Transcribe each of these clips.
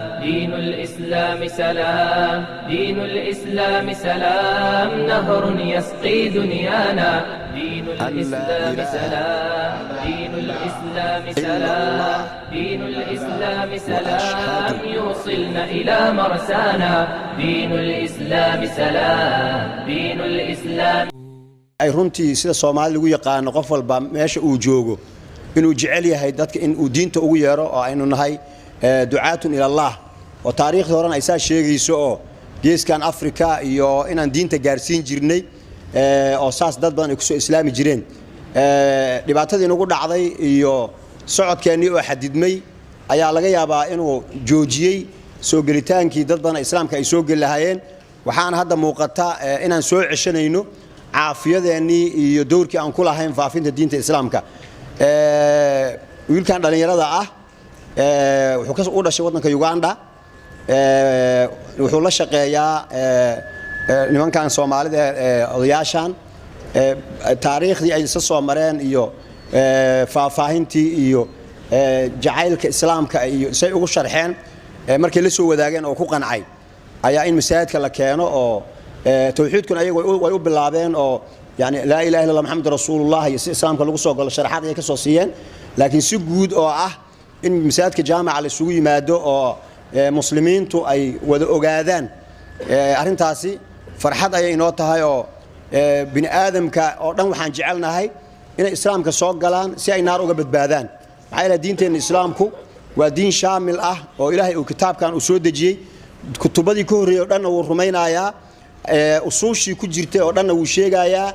دين الإسلام سلام، دين الإسلام سلام، نهر يسقي دنيانا. دين الإسلام سلام، دين الإسلام سلام، دين الإسلام سلام، يوصلنا إلى مرسانا. دين الإسلام سلام، دين الإسلام. Ay runtii sida Soomaali lagu yaqaano, qof walba meesha uu joogo inuu jecel yahay dadka in uu diinta ugu yeero, oo aynu nahay ducaatun ila Allah, oo taariikhdii horena ay saa sheegayso, oo geeskan Afrika iyo inaan diinta gaarsiin jirnay, oo saas dad badan ay kusoo islaami jireen. Dhibaatadii nagu dhacday iyo socodkeennii oo xadidmay ayaa laga yaabaa inuu joojiyey soo gelitaankii dad badan islaamka ay soo geli lahaayeen. Waxaana hadda muuqata inaan soo ceshanayno caafiyadeennii iyo dowrkii aan ku lahayn faafinta diinta islaamka. Wiilkan dhallinyarada ah wuxuu u dhashay waddanka Uganda. Wuxuu la shaqeeyaa nimankan Soomaalida ee odayaashan. Taariikhdii ay isa soo mareen iyo faahfaahintii iyo jacaylka islaamka iyo say ugu sharxeen markay la soo wadaageen oo ku qancay ayaa in masaajidka la keeno, oo tawxiidkuna ayagu way u bilaabeen, oo yani laa ilaha illa Allah, Maxamed rasuulullah, iyo si islaamka lagu soo galo sharaxaad ayay ka soo siiyeen. Laakiin si guud oo ah in masaajidka jaamaca la isugu yimaado oo muslimiintu ay wada ogaadaan arrintaasi, farxad ayay inoo tahay, oo bini aadamka oo dhan waxaan jecelnahay inay islaamka soo galaan si ay naar uga badbaadaan. Maxaa yeele, diinteenna islaamku waa diin shaamil ah, oo Ilaahay uu kitaabkan uu soo dejiyey, kutubadii ka horreeyey oo dhanna wuu rumaynayaa, usuushii ku jirtay oo dhanna wuu sheegayaa,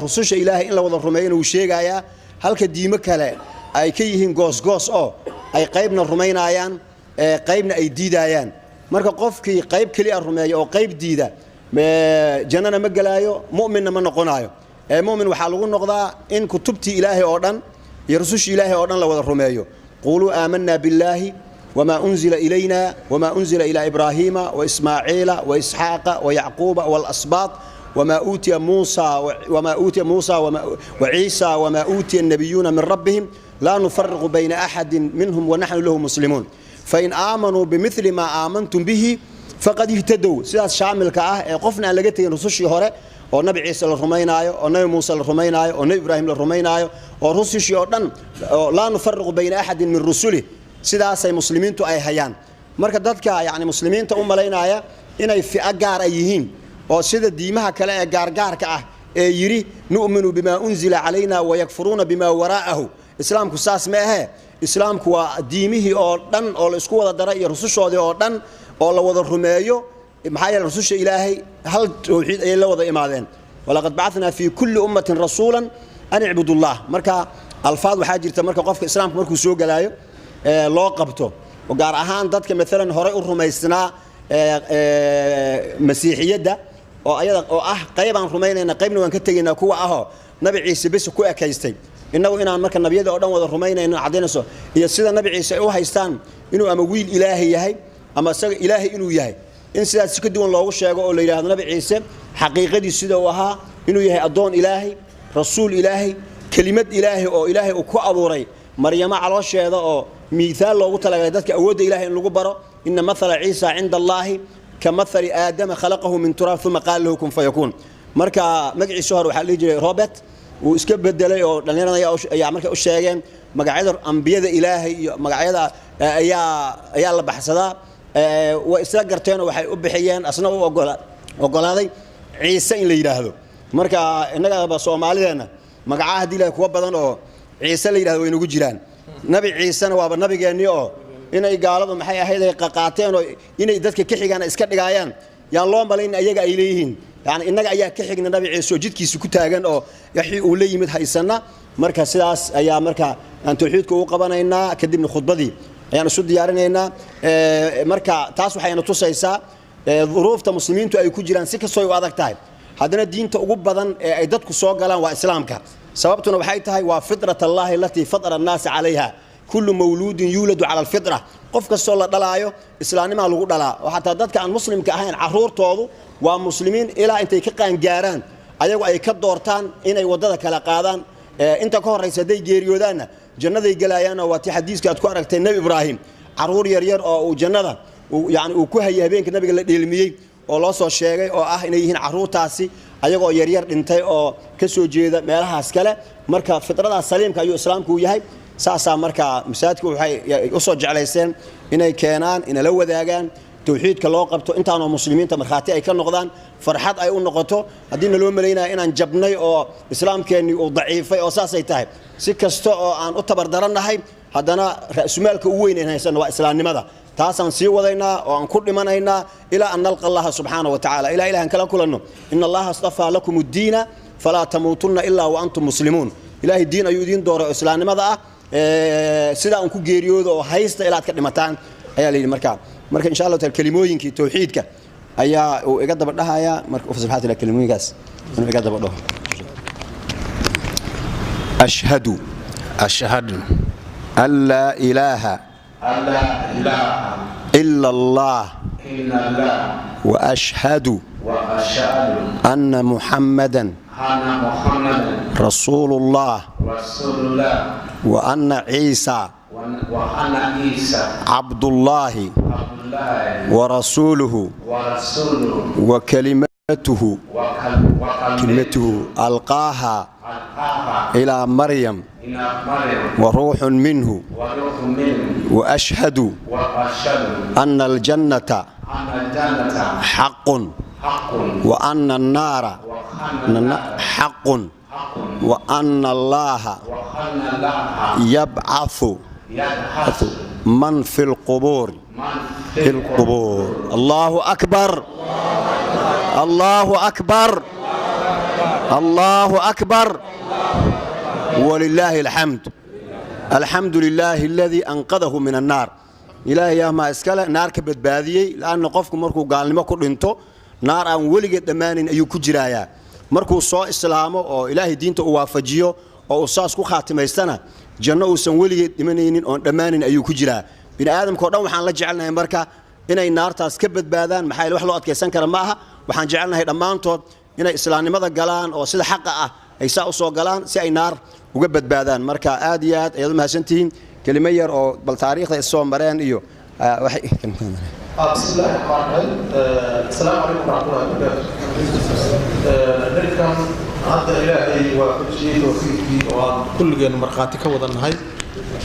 rususha Ilaahay in la wada rumeeyona wuu sheegayaa, halka diimo kale ay ka yihiin goosgoos, oo ay qaybna rumaynayaan, qaybna ay diidayaan. Marka qofkii qayb keliya rumeeya oo qayb diida, jannana ma gelaayo, mu'minna ma noqonaayo. Mu'min waxaa lagu noqdaa in kutubtii Ilaahay oo dhan iyo rusushii Ilaahay oo dhan la wada rumeeyo. Quuluu aamanaa billaahi wmaa unzila ilayna wmaa unzila ilaa Ibraahiima waismaaciila waisxaaqa wayacquuba walasbaat wma uutiya Muusa wma uutiya Muusa waciisa wma uutiya الnabiyuuna min rabbihim laa nufariqu bayna axadi minhum wanaxnu lahu muslimuun, fain aamanuu bimili maa aamantum bihi faqad ihtadow. Sidaas shaamilka ah ee qofna aan laga tegin rusushii hore, oo Nabi Ciise la rumaynaayo, oo Nabi Muuse la rumaynaayo, oo Nebi Ibraahim la rumaynaayo, oo rusushii oo dhan, oo laa nufariqu bayna axadin min rusulih, sidaasay muslimiintu ay hayaan. Marka dadka yani muslimiinta u malaynaya inay fi'o gaar ay yihiin, oo sida diimaha kale ee gaargaarka ah ee yidhi nu'minu bimaa unzila calayna wayakfuruuna bimaa waraa'ahu, islaamku saas ma ahee. Islaamku waa diimihii oo dhan oo la isku wada daray iyo rusushoodii oo dhan oo la wada rumeeyo. Maxaa yeele, rususha Ilaahay hal tawxiid ayay la wada imaadeen: walaqad bacathnaa fii kulli ummatin rasuulan an icbudu llah. Marka alfaad waxaa jirta marka qofka islaamka markuu soo gelaayo loo qabto, oo gaar ahaan dadka maalan horey u rumaysnaa masiixiyadda, oo ayada oo ah qaybaan rumaynayna, qaybna waan ka tegaynaa, kuwa ahoo Nabi Ciise bes ku ekaystay. Innagu inaan marka nabiyada oo dhan wada rumaynayno caddaynayso, iyo sida Nabi Ciise ay u haystaan inuu ama wiil Ilaahay yahay ama isaga Ilaahay inuu yahay, in sidaas si ka duwan loogu sheego oo la yidhaahdo Nabi Ciise xaqiiqadii sida uu ahaa inuu yahay addoon Ilaahay, rasuul Ilaahay, kelimad Ilaahay oo Ilaahay uu ku abuuray Maryamo caloosheeda, oo miihaal loogu talagalay dadka awoodda Ilahay in lagu baro. Ina mathala Ciisa cinda Allaahi ka mathali Aadama, khalaqahu min turaab uma qaala lahu kun fayakuun. Marka magaciisa hore waxaa la dhihi jiray Robert, wuu iska bedelay, oo dhallinyarada ayaa markay u sheegeen magacyada ambiyada Ilaahay iyo magacyada ayaa la baxsadaa, way isla garteenoo waxay u bixiyeen, asna u ogolaaday, Ciise in la yidhaahdo. Marka innagaba Soomaalideenna magacaha haddii Ilahay kuwa badan oo Ciise la yidhahdo way nagu jiraan. Nabi Ciisena waaba nabigeennii, oo inay gaaladu maxay ahayd ay qaqaateen oo inay dadka ka xigaan iska dhigaayaan, yaan loo malayn ayaga ay leeyihiin. Yani innaga ayaa ka xigna Nabi Ciise oo jidkiisa ku taagan, oo wixii uu la yimid haysana. Marka sidaas ayaa marka aan tawxiidka ugu qabanaynaa, kadibna khudbadii ayaan isu diyaarinaynaa. Marka taas waxayna tusaysaa duruufta muslimiintu ay ku jiraan. Si kastoo u adag tahay, haddana diinta ugu badan ee ay dadku soo galaan waa islaamka. Sababtuna waxay tahay waa fitrat Allahi alatii fatara annaasa calayha, kullu mawluudin yuuladu cala alfitra. Qof kastoo la dhalaayo islaamnimaa lagu dhalaa, oo xataa dadka aan muslimka ahayn caruurtoodu waa muslimiin ilaa intay ka qaangaaraan ayagu ay ka doortaan inay waddada kala qaadaan. Inta ka horraysa hadday geeriyoodaanna jannaday gelaayaanoo waa tii xadiiska aad ku aragtay Nebi Ibraahim. Caruur yaryar oo uu jannada yani uu ku hayay habeenka nabiga la dheelmiyey oo loo soo sheegay, oo ah inay yihiin caruurtaasi ayagoo yaryar dhintay oo ka soo jeeda meelahaas kale. Marka fitradaas saliimka ayuu islaamku u yahay. Saasaa marka masaajidku waxay u soo jeclayseen inay keenaan, inala wadaagaan tawxiidka loo qabto, intaanoo muslimiinta markhaati ay ka noqdaan, farxad ay u noqoto. Haddii naloo malaynaya inaan jabnay oo islaamkeennii uu daciifay oo saasay tahay, si kasta oo aan u tabardarannahay, haddana ra'sumaalka ugu weyn aan haysanno waa islaamnimada. Taasaan sii wadaynaa oo aan ku dhimanaynaa ilaa an nalqa Allaha subxaana wa tacala, ilaa ilahan kala kulanno. Ina Allaha astafaa lakum addiina falaa tamuutunna ilaa wa antum muslimuun. Ilaahay diin ayuu idiin dooray oo islaamnimada ah, sidaa un ku geeriyooda oo haysta ilaa aad ka dhimataan, ayaa la yidhi. Marka insha Allah taala kelimooyinkii tawxiidka ayaa uu iga daba dhahayaa. Marka ufasbaxat ila kelimooyinkaas inuu iga daba dhaho. Ashhadu. Ashhadu. An laa ilaaha ila Allah wa ashhadu anna Muhammadan rasuulullah wa anna Ciisa cabdullaahi wa rasuuluhu wa kalimatuhu alqaaha ilaa Maryam wa ruuxun minhu wa ashhadu anna aljannata xaqun wa anna annaara xaqun wa anna Allaha yabcathu man fi lqubuur fi lqubuur. Allahu akbar, Allahu akbar, Allahu akbar, walilaahi alxamd. Alxamdu lilaahi aladii anqadahu min annaar. Ilaahay yaa iskale naar ka badbaadiyey, laanna qofku markuu gaalnimo ku dhinto naar aan weligeed dhammaanayn ayuu ku jiraayaa. Markuu soo islaamo oo ilaahay diinta uu waafajiyo oo uu saas ku khaatimaystana, janno uusan weligeed dhimanaynin oon dhammaanayn ayuu ku jiraa. Bini aadamka o dhan waxaan la jecelnahay marka inay naartaas ka badbaadaan, maxaa yeele wax loo adkaysan kara ma aha. Waxaan jecelnahay dhammaantood inay islaamnimada galaan oo sida xaqa ah ay saa u soo galaan si ay naar uga badbaadaan. Marka aad iyo aad ayaad u mahadsantihiin. Kelimo yar oo bal taariikhda is soo mareen iyo بسم الله الرحمن الرحيم. السلام عليكم ورحمة الله وبركاته. Ninkan hadda Ilaahay waafajiyey tawfiiqii oo aan kulligeen markhaati ka wada nahay,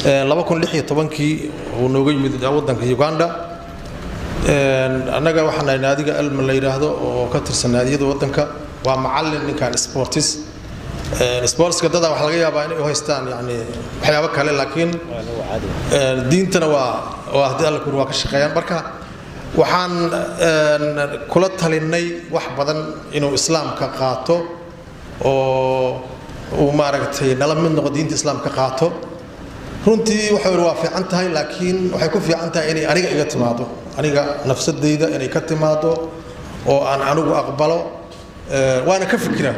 2016-kii uu nooga yimid waddanka Uganda. Annaga waxaan nahay naadiga Alma la yidhaahdo oo ka tirsan naadiyada waddanka. Waa macallin ninkan sports. Sportska dada waxaa laga yaabaa inay u haystaan yani waxyaabo kale, laakiin diintana waa haddii Alla kur waa ka shaqeeyaan. Marka waxaan kula talinay wax badan inuu islaamka qaato oo uu maaragtay nala mid noqo, diinta islaamka qaato. Runtii wuxuu yidhi waa fiican tahay, laakiin waxay ku fiican tahay inay aniga iga timaado, aniga nafsadayda inay ka timaado oo aan anigu aqbalo, waana ka fikiraa.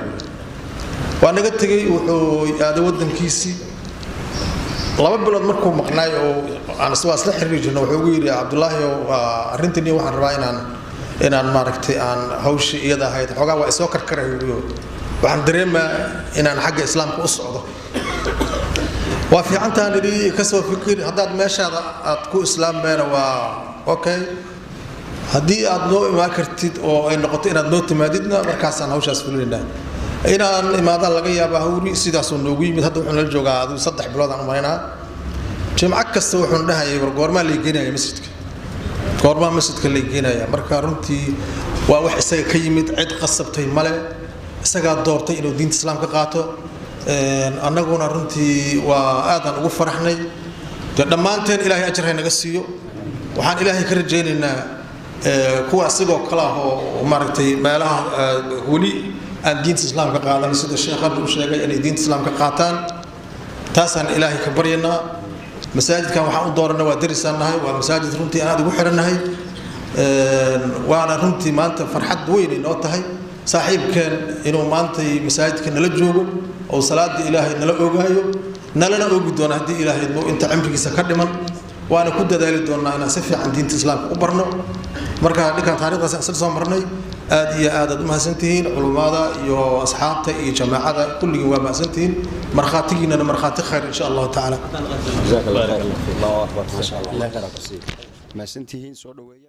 Waa naga tegey, wuxuu aaday waddankiisii. 2 bilood markuu maqnaay oo aan waa isla xiriiri jirno, wuxuu ugu yidhi: "Cabdullaahi, waa arrintii, waxaan rabaa inaan maaragtay aan hawshii iyada ahayd xoogaa waa isoo karkaray, waxaan dareemaa inaan xagga islaamka u socdo." Waa fiicantaan idhi, kasoo fikir. Haddaad meeshaada aad ku islaambeena waa okay, haddii aad noo imaan kartid oo ay noqoto inaad noo timaadidna, markaasaan hawshaas fulinaynaa. Inaan imaadaan laga yaabaa hawri. Sidaasuu noogu yimid. Hadda wuxuu nala joogaa adigu 3 bilood aan umalaynaa. Jimco kasta wuxuuna dhahayay: "War, goormaa lay geenaya masjidka? Goormaa masjidka lay geenaya?" Marka runtii waa wax isaga ka yimid, cid qasabtay male, isagaa doortay inuu diinta islaamka qaato. Annaguna runtii waa aadaan ugu faraxnay. Dee dhammaanteen Ilaahay ajar hay naga siiyo. Waxaan Ilaahay ka rajaynaynaa kuwa isagoo kale ah oo maaragtay meelaha weli aan diinta islaamka qaadan, sida sheekh hadda u sheegay, inay diinta islaamka qaataan. Taasaan Ilaahay ka baryanaa. Masaajidkan waxaan u dooranay waa darisaan nahay, waa masaajid runtii aan aad ugu xirannahay, waana runtii maanta farxad weyn inoo tahay saaxiibkeen inuu maanta masaajidka nala joogo oo salaada Ilaahay nala ogaayo, nalana oogi doono haddii Ilaahay idmo inta cimrigiisa ka dhiman. Waana ku dadaali doonaa inaan si fiican diinta islaamka u barno. Marka dhinkan taarikhdaas aan isla soo marnay, aad iyo aad aad u mahadsantihiin culummada iyo asxaabta iyo jamaacada, kulligiin waa mahadsantihiin. Markhaatigiinana markhaati khayr, insha Allahu tacaala. جزاك الله خير. الله اكبر، ما شاء الله، الله يخيرك. mahadsantihiin, soo dhaweeya.